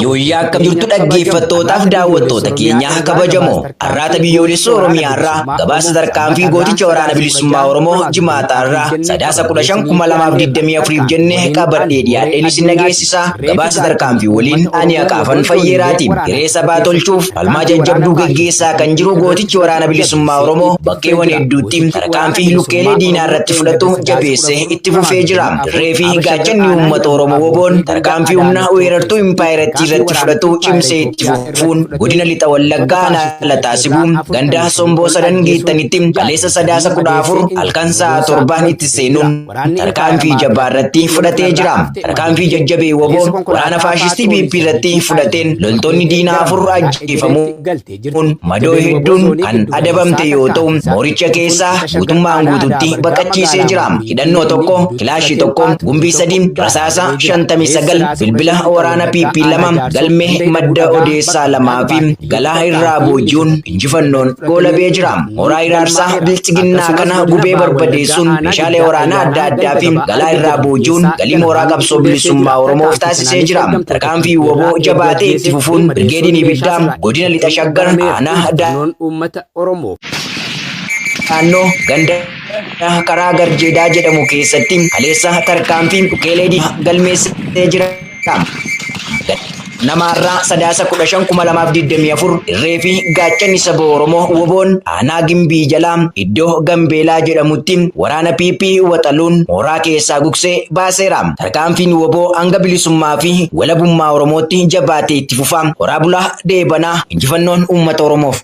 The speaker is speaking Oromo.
Yooyyaa akkam jirtu dhaggeeffattootaaf daawwattoota keenya kabajamoo har'aata biyyoolessa Oromiyaa irraa gabaasa tarkaanfii gooticha waraana bilisummaa Oromoo jimaataa irraa Sadaasa 15,2024 jennee qabadhee dhiyaadheen isin dhageessisa. Gabaasa tarkaanfii waliin ani Haqaafan Fayyeeraati. Hiree sabaa tolchuuf falmaa jajjabduu geggeessaa kan jiru gootichi waraana bilisummaa Oromoo bakkeewwan hedduutti tarkaanfii lukkeelee diinaa irratti fudhatu jabeessee itti fufee jira. Irree fi gaachanni uummata Oromoo WBOn tarkaanfii humna weerartuu impaayerattii irratti fudhatu cimsee itti fufuun godina Lixa Wallaggaa aanaa Lataa Sibuu ganda Somboo Sadan Geettanitti kaleessa Sadaasa 14 halkan sa'a 7 itti seenuun tarkaanfii jabaa irratti fudhatee jira. Tarkaanfii jajjabee wbo waraana faashistii PP irratti fudhateen loltoonni diinaa 4 ajjeefamuun madoo hedduun kan adabamte yoo ta'u, mooricha keessaa guutummaan guututti baqachiisee jira. Hidhannoo 1, kilaashii 1, gumbii 3, rasaasa 59, bilbila waraana PP 2, galmee madda odeessaa 2 fi galaa irraa booji'uun injifannoon goolabee jira. Mooraa hiraarsaa bilxiginnaa kana gubee barbadeessuun meeshaalee waraanaa adda addaa fi galaa irraa booji'uun galii mooraa qabsoo bilisummaa Oromoof taasisee jira. Tarkaanfii wbo jabaatee itti fufuun Birgeediin Ibiddaa godina Lixa Shaggar aanaa Daannoo ganda karaa Garjeedaa jedhamu keessatti kaleessa tarkaanfii dhukeelee diinaa galmeessee jira. Namaarraa Sadaasa 15,2024 irree fi gaachanni saba Oromoo WBOn aanaa Gimbii jalaa iddoo Gambeelaa jedhamutti waraana PP waxaluun mooraa keessaa gugsee baaseera. Tarkaanfiin wbo hanga bilisummaa fi walabummaa Oromootti jabaatee itti fufa. Horaa bulaa deebanaa injifannoon uummata Oromoof.